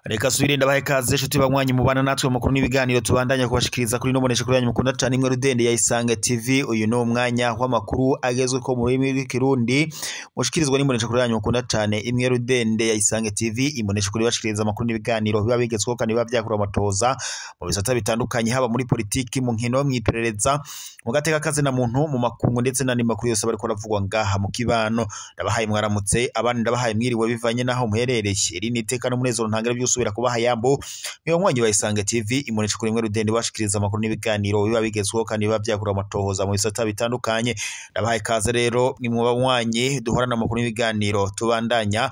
Reka subire ndabahe kaze nshuti banywanyi mubana natwe makuru n'ibiganiro tubandanya kubashikiriza kuri nobonesha kuri yanyu mukunda cyane imwe rudende ya Isange TV. Uyu ni umwanya w'amakuru agezwe ko mu rurimi rw'ikirundi mushikirizwa n'imbonesha kuri yanyu mukunda cyane imwe rudende ya Isange TV. Imbonesha kuri bashikiriza amakuru n'ibiganiro biba bigezweho kandi biba byakura amatoza mu bisata bitandukanye, haba muri politiki, mu nkino, mw'iperereza, mu gateka kazi na muntu, mu makungu ndetse n'andi makuru yose bariko aravugwa ngaha mu kibano. Ndabahaye mwaramutse, abandi ndabahaye mwiriwe bivanye naho muherereye. Iri ni iteka n'umunezero ntangere by'usubira kubaha yambo niyo mwanyi wa Isange TV imonesha kuri imwe rudende bashikiriza amakuru n'ibiganiro biba bigezweho kandi biba byakura amatohoza mu bisata bitandukanye. Ndabahaye kaze rero ni mu banywanyi duhorana amakuru n'ibiganiro tubandanya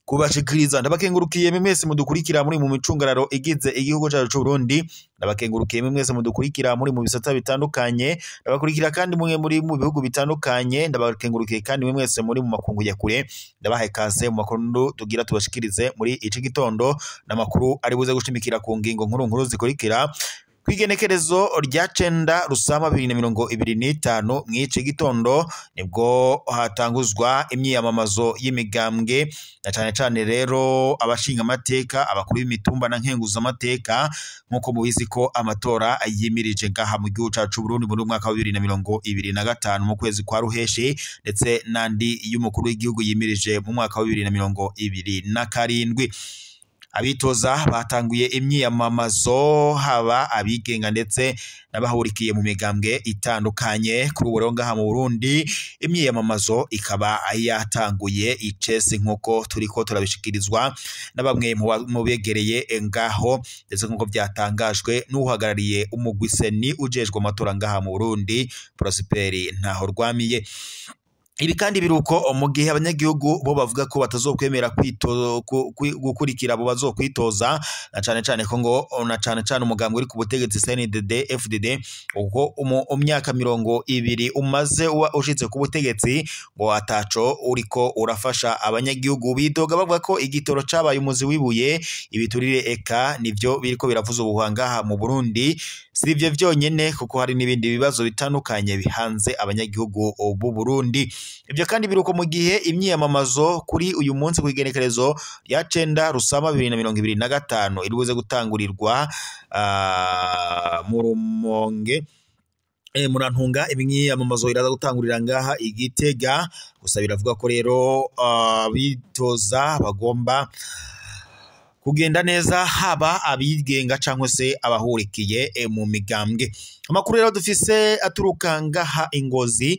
kubashikiriza. Ndabakengurukiye mwese mudukurikira muri mu micungararo igize igihugu cyacu c'u Burundi. Ndabakengurukiye mwese mudukurikira muri mu bisata bitandukanye. Ndabakurikira kandi mwe muri mu bihugu bitandukanye. Ndabakengurukiye kandi mwe mwese muri mu makungu ya kure. Ndabahaye kaze mu makuru tugira tubashikirize muri ici gitondo, n'amakuru ari buze gushimikira ku ngingo nkuru nkuru zikurikira. Kwigenekerezo rya 9 Rusama 2025 mw'ici gitondo nibwo hatanguzwa imyiyamamazo y'imigambwe, na cane cane rero abashinga amateka, abakuru b'imitumba na nkenguza amateka, nkuko mubizi ko amatora yimirije ngaha mu gihugu cacu Burundi muri mwaka wa 2025 mu kwezi kwa Ruheshi, ndetse nandi y'umukuru w'igihugu yimirije mu mwaka wa 2027. Abitoza batanguye imyiyamamazo, haba abigenga ndetse n'abahurikiye mu migambwe itandukanye. Kuri ubu rero ngaha mu Burundi imyiyamamazo ikaba yatanguye icese, nkuko turiko turabishikirizwa na bamwe mu begereye ngaho, ndetse nkuko byatangajwe n'uhagarariye umugwi Seni ujejwe amatora ngaha mu Burundi, Prosper Ntahorwamiye. Ibi kandi biruko mu gihe abanyagihugu bo bavuga ko batazokwemera gukurikira abo bazokwitoza, na cane cane ko ngo na cane cane umugambwe uri ku butegetsi CNDD FDD, ubwo mu myaka 20 umaze ushitse ku butegetsi ngo ataco uriko urafasha abanyagihugu. Bidoga bavuga ko igitoro cabaye umuzi wibuye, ibiturire eka nivyo biriko biravuza ubuhanga mu Burundi. Si ivyo vyonyene kuko hari n'ibindi bibazo bitandukanye bihanze abanyagihugu b'u Burundi. Ibyo kandi biruko mu gihe imyiyamamazo kuri uyu munsi ku igenekerezo rya 9 Rusama 2025 iribuze gutangurirwa mu Rumonge. Murantunga, imyiyamamazo iraza gutangurira ngaha Igitega. Gusa biravuga ko rero abitoza bagomba kugenda neza, haba abigenga cyangwa se abahurikiye mu migambwe. Amakuru rero dufise aturuka ngaha Ingozi,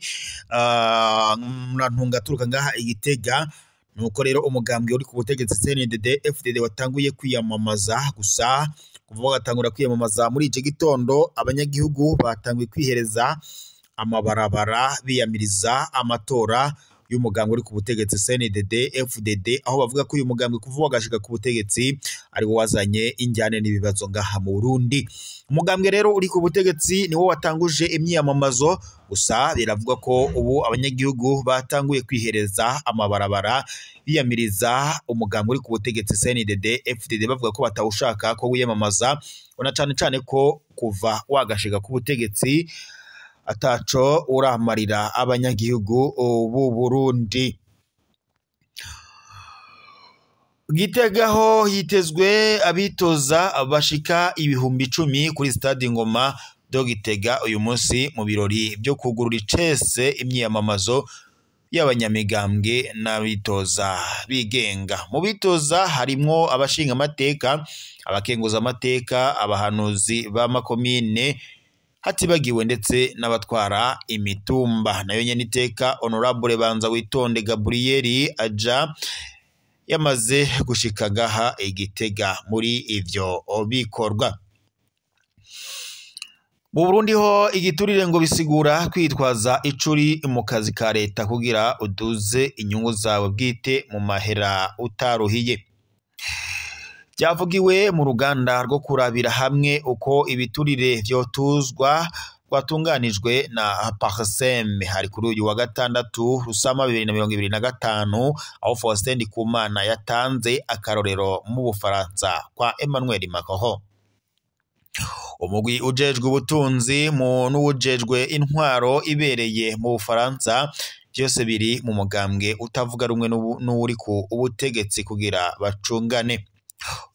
murantunga aturuka ngaha Igitega, nuko rero umugambwe uri ku butegetsi CNDD FDD watanguye kwiyamamaza. Gusa kuva bagatangura kwiyamamaza muri ico gitondo, abanyagihugu batanguye kwihereza amabarabara biyamiriza amatora y'umugambwe uri ku butegetsi CNDD FDD, aho bavuga ko uyu mugambwe kuva wagashika ku butegetsi ari wo wazanye injyane n'ibibazo ngaha mu Burundi. Umugambwe rero uri ku butegetsi niwo watanguje imyiyamamazo. Gusa biravuga ko ubu abanyagihugu batanguye kwihereza amabarabara biyamiriza umugambwe uri ku butegetsi CNDD FDD, bavuga ko batawushaka ko wiyamamaza, na cane cane ko kuva wagashika ku butegetsi ataco uramarira abanyagihugu b'u Burundi. Gitegaho hitezwe abitoza bashika 10,000 kuri stade Ngoma do Gitega uyu munsi mu birori byo kugurura icese imyiyamamazo y'abanyamigambwe n'abitoza bigenga. Mu bitoza harimwo abashinga amateka, abakenguza amateka, abahanuzi b'amakomine, hatibagiwe ndetse n'abatwara imitumba. Nayo nyene iteka Honorable Banza Witonde Gabriel aja yamaze gushika ngaha Igitega muri ivyo bikorwa. Mu Burundi ho igiturire ngo bisigura kwitwaza icuri mu kazi ka leta kugira uduze inyungu zawe bwite mu mahera utaruhiye. Byavugiwe mu ruganda rwo kurabira hamwe uko ibiturire vyotuzwa rwatunganijwe na Parsem. Hari kuri uyu wa gatandatu Rusama 2025, aho Faustin Ndikumana yatanze akarorero mu Bufaransa kwa Emmanuel Macron. Umugwi ujejwe ubutunzi mu n'uwujejwe intwaro ibereye mu Bufaransa byose biri mu mugambwe utavuga rumwe n'uri ku ubutegetsi kugira bacungane.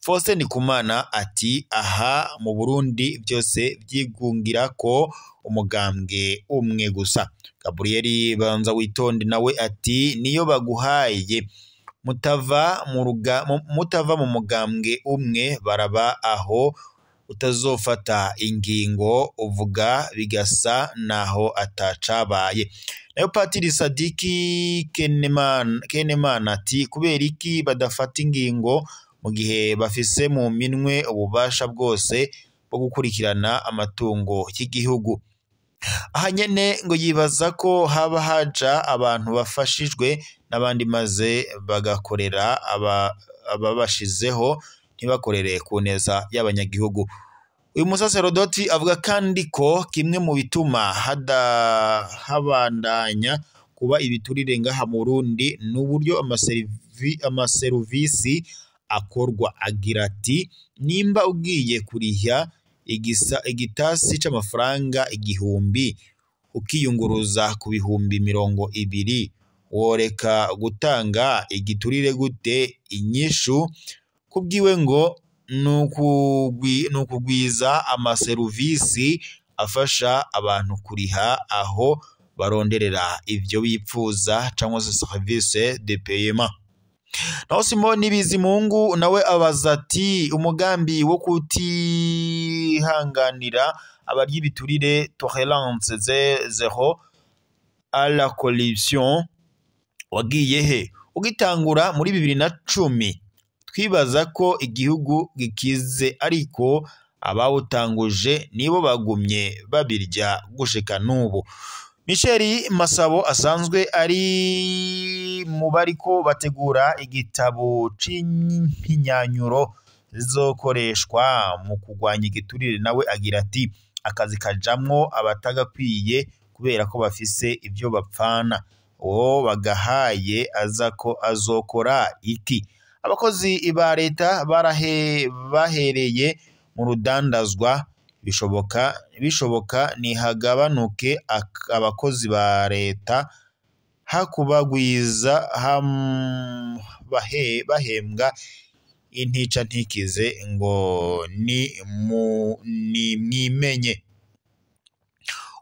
Faustin Ndikumana ati aha mu Burundi byose vyigungira ko umugambwe umwe gusa. Gabriel Banza Witonde nawe ati niyo baguhaye mutava mu mugambwe umwe baraba aho utazofata ingingo uvuga bigasa naho atacabaye. Nayo Patiri Sadiki Kenemana ati kubera iki badafata ingingo mu gihe bafise mu minwe ububasha bwose bwo gukurikirana amatungo y'igihugu. Aha nyene ngo yibaza ko haba haja abantu bafashijwe n'abandi maze bagakorera ababashizeho ntibakorere ku neza y'abanyagihugu. Uyu musaserodoti avuga kandi ko kimwe mu bituma habandanya kuba ibiturire ngaha mu Burundi n'uburyo amaserivisi akorwa. Agira ati nimba ugiye kuriha igitasi c'amafaranga 1000 ukiyunguruza ku 20,000 woreka gutanga igiturire gute? Inyishu kubwiwe ngo nukugwiza amaserivisi afasha abantu kuriha aho baronderera ivyo bipfuza cyangwa se service de paiement. Naho Simoni Bizimungu nawe abaza ati umugambi wo kutihanganira abarya ibiturire tolerance zero à la corruption wagiye he? Ugitangura muri 2010 twibaza ko igihugu gikize, ariko abawutanguje nibo bagumye babirya gushika n'ubu. Michel Masabo asanzwe ari mu bariko bategura igitabo c'impinyanyuro zizokoreshwa mu kurwanya igiturire, nawe agira ati akazi kajamwo abatagakwiye kubera ko bafise ivyo bapfana, uwo bagahaye aza ko azokora iki? Abakozi ba leta bahereye mu rudandazwa, bishoboka nihagabanuke abakozi ba leta hakubagwiza bahembwa intica ntikize ngo ni mwimenye.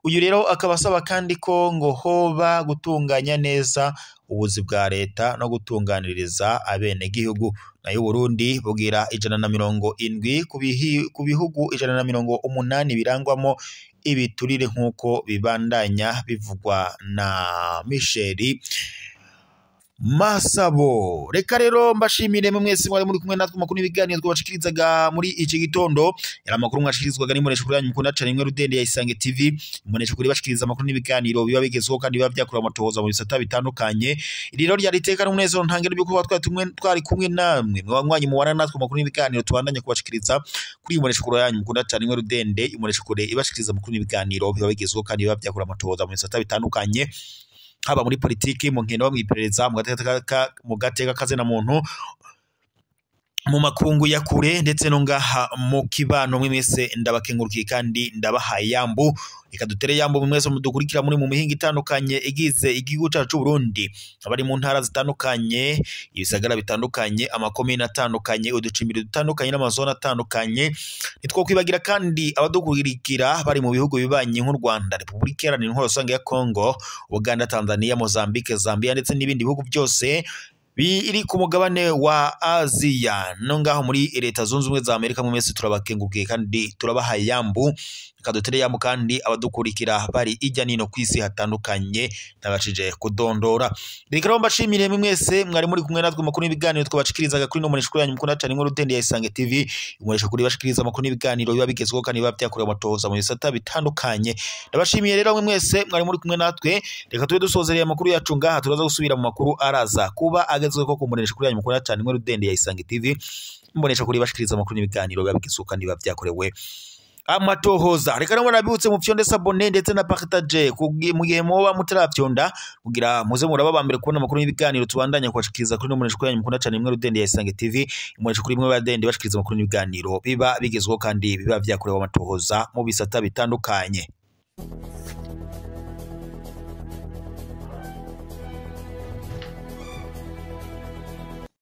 Uyu rero akaba asaba kandi ko ngo hoba gutunganya neza ubuzi bwa leta no gutunganiriza abenegihugu. Nayo Burundi bugira 170 ku bihugu 180 birangwamo ibiturire nk'uko bibandanya bivugwa na Michel Masabo. Reka rero mbashimire mwese mwari muri kumwe natwe makuru n'ibiganiro twabashikirizaga muri iki gitondo. Yari amakuru mwashikirizwaga n'imbonesha kuri yanyu mukunda cane imwe rudende ya Isange TV. Imbonesha kuri bashikiriza amakuru n'ibiganiro biba bigezweho kandi biba vyakura amatohoza mu bisata bitandukanye. Iri rero ryari iteka n'umunezero ntangere byo kuba twari kumwe namwe mwanywanyi mubana natwe makuru n'ibiganiro tubandanya kubashikiriza kuri imbonesha kuri yanyu mukunda cane imwe rudende. Imbonesha kuri ibashikiriza amakuru n'ibiganiro biba bigezweho kandi biba vyakura amatohoza mu bisata bitandukanye, haba muri politiki, mu nkino, mw'iperereza, mu gateka kazina muntu, mu makungu ya kure ndetse no ngaha mu kibano. Mwese ndabakengurukiye kandi ndabahaye yambu. Reka dutere yambu mwese mudukurikira muri mu mihinga itandukanye igize igihugu cacu Burundi, abari mu ntara zitandukanye, ibisagara bitandukanye, amakomine atandukanye, uducimbiri dutandukanye n'amazone atandukanye. Nitwokwibagira kandi abadukurikira bari mu bihugu bibanye nk'u Rwanda, Republika Iharanira Intwaro Rusange ya Kongo, Uganda, Tanzania, Mozambique, Zambia ndetse n'ibindi bihugu byose biri ku mugabane wa Aziya no ngaho muri Leta Zunze Ubumwe za Amerika. Mu mwese turabakengurukiye kandi turabahaye yambu. Reka dutere yambu kandi abadukurikira bari ijya nino kwisi hatandukanye ntabashije kudondora. Reka rero mbashimire mwese mwari muri kumwe natwe makuru n'ibiganiro twabashikirizaga kuri no munesha kuri yanyu mukunda cane inkuru rudende ya Isange TV. Umunesha kuri bashikiriza amakuru n'ibiganiro biba bigezweho kandi biba vyakorewe amatohoza mu bisata bitandukanye. Ndabashimiye rero mwese mwari muri kumwe natwe. Reka tube dusozereye amakuru yacu ngaha, turaza gusubira mu makuru araza kuba agezweho ko kumunesha kuri yanyu mukunda cane inkuru rudende ya Isange TV. Mbonesha kuri bashikiriza amakuru n'ibiganiro biba bigezweho kandi biba vyakorewe amatohoza. Reka nabo nabibutse mu fyonde s'abonner ndetse na partage mu gihe muba mutaravyonda, kugira muze muraba ba mbere kubona amakuru n'ibiganiro tubandanya kubashikiriza kuri no munesha yanyu mukunda cane imwe rudende ya Isange TV, umunesha kuri imwe badende bashikiriza amakuru n'ibiganiro biba bigezweho kandi biba vyakorewe amatohoza mu bisata bitandukanye.